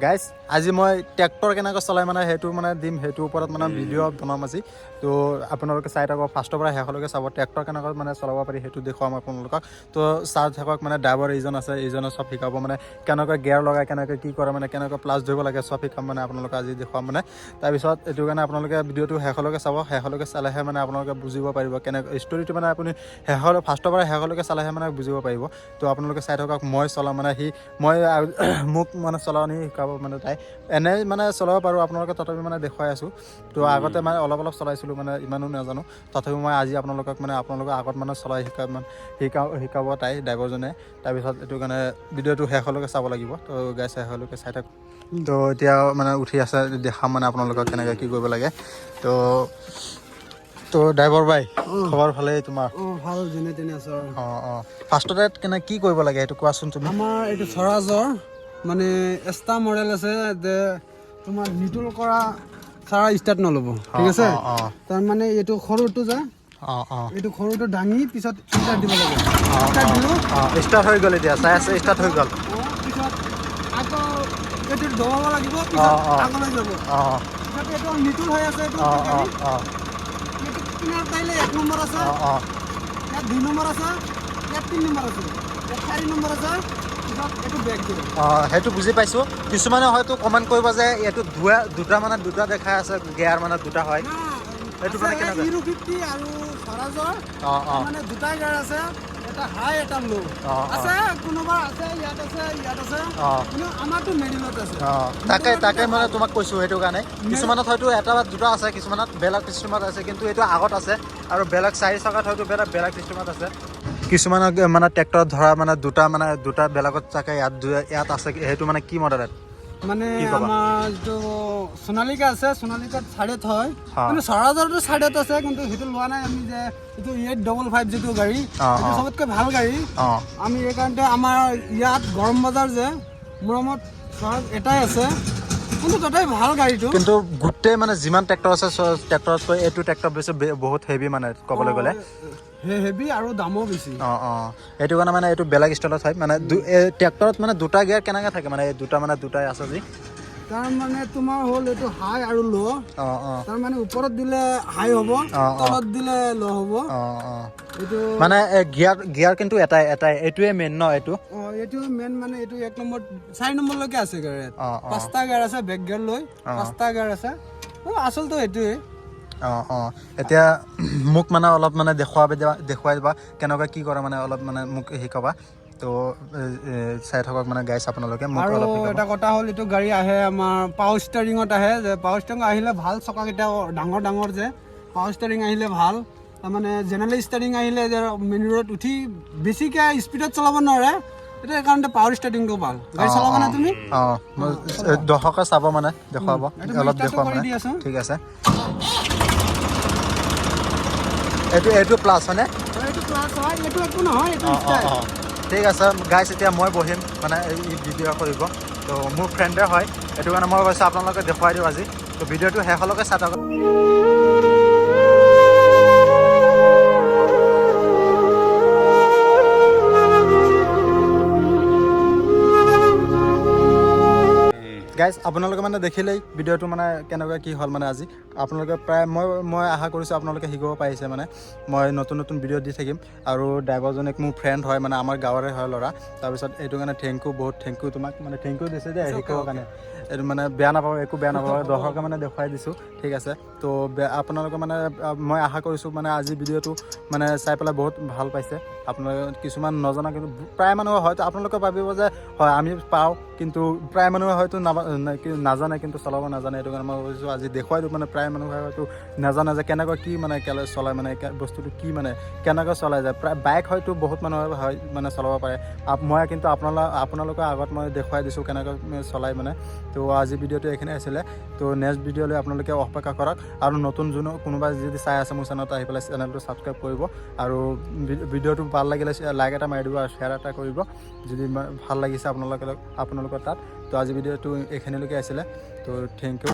Guys, আজি মই tractor কেনেকৈ চলাই মানে সেইটো মানে দিম, সেইটোৰ ওপৰত মানে ভিডিঅ' বনাম আজি। তো আপোনালোকে চাই থাকক, ফাৰ্ষ্টৰ পৰা শেষলৈকে চাব, ট্ৰেক্টৰ কেনেকৈ মানে চলাব পাৰি সেইটো দেখুৱাম আপোনালোকক। তো চাই থাকক, মানে ড্ৰাইভাৰ এইজন আছে, এইজনে চব শিকাব, মানে কেনেকৈ গিয়াৰ লগাই, কেনেকৈ কি কৰে, মানে কেনেকৈ প্লাছ ধৰিব লাগে, চব শিকাম মানে আপোনালোকে আজি দেখুৱাম মানে। তাৰপিছত এইটো কাৰণে আপোনালোকে ভিডিঅ'টো শেষলৈকে চাব। শেষলৈকে চালেহে মানে আপোনালোকে বুজিব পাৰিব কেনেকৈ ষ্টৰিটো, মানে আপুনি ফাৰ্ষ্টৰ পৰা শেষলৈকে চালেহে মানে বুজিব পাৰিব। তো আপোনালোকে চাই থাকক, মই চলাম মানে সি মই মোক মানে চলানি শিকাব মানে তাই। এনেই মানে চলাব পাৰোঁ আপোনালোকে, তথাপি মানে দেখুৱাই আছোঁ। তো আগতে মানে অলপ অলপ চলাইছিলোঁ, মানে ইমানো নাজানো। তথাপি মই আজি আপোনালোকক মানে আপোনালোকৰ আগত মানে চলাই শিকা মানে শিকাব তাই ড্ৰাইভাৰজনে। তাৰপিছত এইটো কাৰণে ভিডিঅ'টো শেষলৈকে চাব লাগিব। তো গাইজ, শেষলৈকে চাই থাক। তো এতিয়া মানে উঠি আছে, দেখাম মানে আপোনালোকক কেনেকৈ কি কৰিব লাগে। তো তো ড্ৰাইভাৰ ভাই, খবৰ ভালেই তোমাৰ? অঁ, ভাল, যেনে তেনে আছো আৰু। অঁ, ফাৰ্ষ্টতে কেনে কি কৰিব লাগে সেইটো কোৱাচোন তুমি। আমাৰ এইটো স্বৰাজৰ মানে এক্সট্ৰা মডেল আছে যে তোমাৰ নিউট্ৰেল কৰা ছাৰা ষ্টাৰ্ট নল'ব, ঠিক আছে? অঁ অঁ তাৰমানে এইটো সৰুটো যে অঁ অঁ এইটো সৰুটো দাঙি পিছত ষ্টাৰ্ট দিব লাগে। ষ্টাৰ্ট দিলোঁ। অঁ, ষ্টাৰ্ট হৈ গ'ল। এতিয়া চাই আছে, ষ্টাৰ্ট হৈ গ'ল। অঁ, পিছত আকৌ এইটো দবাব লাগিব, পিছত অঁ, অঁ। আগলৈ যাব। পিছত এইটো নিউট্ৰেল হৈ আছে এইটো। অঁ অঁ গাড়ী। অঁ এইটো কিনাৰত আহিলে 1 নম্বৰ আছে। অঁ অঁ ইয়াত 2 নম্বৰ আছে, ইয়াত 3 নম্বৰ আছে, ইয়াত 4 নম্বৰ আছে, পিছত এইটো বেক দিব। অঁ, সেইটো বুজি পাইছোঁ। কিছুমানে হয়তো কমেণ্ট কৰিব যে এইটো দুটা মানে দুটা দেখাই আছে, গিয়াৰ মানে দুটা হয়। এইটো মানে কেনেকুৱা? হিৰো 50 আৰু স্বৰাজৰ অঁ অঁ মানে দুটা গিয়াৰ আছে, এটা হাই, এটা ল'। অঁ, অঁ। আছে, কোনোবা আছে ইয়াত, আছে ইয়াত আছে। কিন্তু আমাৰটো মিডিলত আছে। অঁ, তাকে তাকে মানে তোমাক কৈছোঁ সেইটো কাৰণে। কিছুমানত হয়তো এটা বা দুটা আছে, কিছুমানত বেলেগ চিষ্টেমত আছে, কিন্তু এইটো আগত আছে। আৰু বেলেগ চাৰি চকাত হয়তো বেলেগ বেলেগ চিষ্টেমত আছে। কিছুমানত মানে ট্ৰেক্টৰত ধৰা মানে দুটা বেলেগত থাকে, ইয়াত ইয়াত আছে, সেইটো মানে কি মডেলত? মানে কি ক'বা? আমাৰ যিটো সোণালিকা আছে, সোণালিকাত চাইডত হয়। হা। কিন্তু স্বৰাজৰটো চাইডত আছে, কিন্তু সেইটো লোৱা নাই আমি। যে এইটো 855 যিটো গাড়ী, সেইটো চবতকৈ ভাল গাড়ী। আমি এইকাৰণতে আমাৰ ইয়াত গৰম বজাৰ যে মৰমত স্বৰাজ এটাই আছে, কিন্তু তথাপি ভাল গাড়ীটো। কিন্তু গোটেই মানে যিমান ট্ৰেক্টৰ আছে, ট্ৰেক্টৰতকৈ এইটো ট্ৰেক্টৰ বেছি বহুত হেভি মানে ক'বলৈ গ'লে। হেভি আৰু দামো বেছি। অঁ অঁ সেইটো কাৰণে মানে এইটো বেলেগ ষ্টাইলত হয়। মানে ট্ৰেক্টৰত মানে দুটা গিয়াৰ কেনেকৈ থাকে? মানে এই দুটা মানে দুটাই আছে যি। তাৰ মানে তোমাৰ হ'ল এইটো হাই আৰু ল'। অঁ অঁ তাৰ মানে ওপৰত দিলে হাই হ'ব, অঁ। তলত দিলে ল' হ'ব। অঁ অঁ এইটো মানে গিয়াৰ গিয়াৰ কিন্তু এটাই এটাই, এইটোৱে মেইন ন এইটো? অঁ, এইটো মেইন, মানে এইটো 1 নম্বৰ, 4 নম্বৰলৈকে আছে গাড়ীত। অঁ অঁ পাঁচটা গিয়াৰ আছে, বেক গিয়াৰ লৈ পাঁচটা গিয়াৰ আছে। অঁ, আচলটো এইটোৱে। অঁ অঁ এতিয়া মোক মানে অলপ মানে দেখুৱাব দিবা, দেখুৱাই দিবা কেনেকুৱা কি কৰে, মানে অলপ মানে মোক শিকাবা। তো চাই থাকক মানে গাইছ আপোনালোকে, মোক আৰু অলপ শিকাব। এটা কথা হ'ল, এইটো গাড়ী আহে আমাৰ পাৱাৰ ষ্টাৰিঙত আহে যে, পাৱাৰ ষ্টাৰিং আহিলে ভাল, চকাকেইটা ডাঙৰ ডাঙৰ যে, পাৱাৰ ষ্টাৰিং আহিলে ভাল। তাৰমানে জেনেৰেল ষ্টাৰিং আহিলে যে মেইন ৰোডত উঠি বেছিকৈ স্পীডত চলাব নোৱাৰে। এতিয়া সেইকাৰণে পাৱাৰ ষ্টাৰিংটো ভাল। গাড়ী চলাব না তুমি? অঁ, দৰ্শকে চাব, মানে দেখুৱাব। এইটো মই অলপ ষ্টাৰ্টটো দেখুৱাম কৰি মানে। দি আছোঁ। ঠিক আছে। এইটো এইটো প্লাছ হয়নে? এইটো ক্লাছ হয়, এইটো একো নহয়, এইটো অঁ অঁ ষ্টাইল। অঁ, ঠিক আছে গাইছ, এতিয়া মই বহিম, মানে এই ভিডিঅ' কৰিব। তো মোৰ ফ্ৰেণ্ডে হয়, সেইটো কাৰণে মই কৈছোঁ আপোনালোকে দেখুৱাই দিওঁ আজি। তো ভিডিঅ'টো শেষলৈকে চাই থাকক। গাইজ, আপোনালোকে মানে দেখিলেই ভিডিঅ'টো মানে কেনেকুৱা কি হ'ল। মানে আজি আপোনালোকে প্ৰায় মই মই আশা কৰিছোঁ আপোনালোকে শিকিব পাৰিছে। মানে মই নতুন নতুন ভিডিঅ' দি থাকিম। আৰু ড্ৰাইভাৰজনেক মোৰ ফ্ৰেণ্ড হয়, মানে আমাৰ গাঁৱৰে হয় ল'ৰা। তাৰপিছত এইটো কাৰণে thank U, বহুত thank U তোমাক, মানে thank U দিছে দেই শিকিবৰ কাৰণে। এইটো মানে বেয়া নাপাব, একো বেয়া নাপাব, দৰ্শকে মানে দেখুৱাই দিছোঁ, ঠিক আছে। তো আপোনালোকে মানে মই আশা কৰিছোঁ মানে আজি ভিডিঅ'টো মানে চাই পেলাই বহুত ভাল পাইছে আপোনালোকে। কিছুমান নজনা, কিন্তু প্ৰায় মানুহে হয়তো আপোনালোকে ভাবিব যে হয় আমি পাওঁ, কিন্তু প্ৰায় মানুহে হয়তো নাজানে, কিন্তু চলাব নাজানে। সেইটো কাৰণে মই ভাবিছোঁ আজি দেখুৱাই দিওঁ। মানে প্ৰায় মানুহে হয়তো নাজানে যে কেনেকৈ কি মানে কেলৈ চলায়, মানে বস্তুটো কি, মানে কেনেকৈ চলাই যায়। প্ৰায় বাইক হয়তো বহুত মানুহে হয় মানে চলাব পাৰে। মই কিন্তু আপোনালোকৰ আগত মই দেখুৱাই দিছোঁ কেনেকৈ চলাই মানে। তো আজি ভিডিঅ'টো এইখিনিয়ে আছিলে। তো নেক্সট ভিডিঅ'লৈ আপোনালোকে অপেক্ষা কৰক। আৰু নতুন যোন কোনোবা যদি চাই আছে মোৰ চেনেলত, আহি পেলাই চেনেলটো ছাবস্ক্ৰাইব কৰিব। আৰু ভিডিঅ'টো ভাল লাগিলে লাইক এটা মাৰি দিব আৰু শ্বেয়াৰ এটা কৰিব যদি ভাল লাগিছে আপোনালোকৰ তাত। তো আজি ভিডিঅ'টো এইখিনিলৈকে আছিলে। তো thank U.